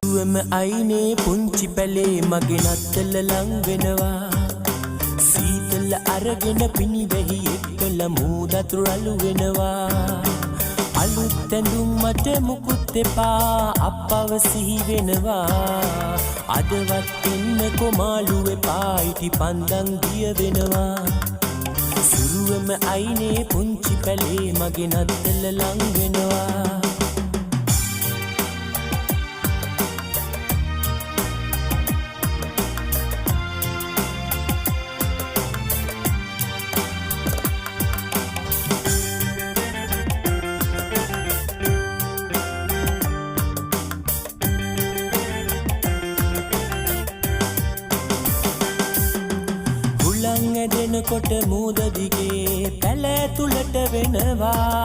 සුරුවම අයිනේ පුංචි පැලේ මගේ නත්තල ලං වෙනවා. සීතල අරගෙන පිනිවැහි එක්කල මූදත් රළු වෙනවා. අලුත් ඇඳුම් මට මුකුත් එපා, අප්පව සිහි වෙනවා. අදවත් එන්නකො මාළු එපා, ඉටි පන්දන් දිය වෙනවා. සුරුවම අයිනේ පුංචි පැලේ මගේ නත්තල ලං වෙනවා. හුලං ඇදෙනකොට මූද දිගේ පැල ඇතුළට වෙනවා.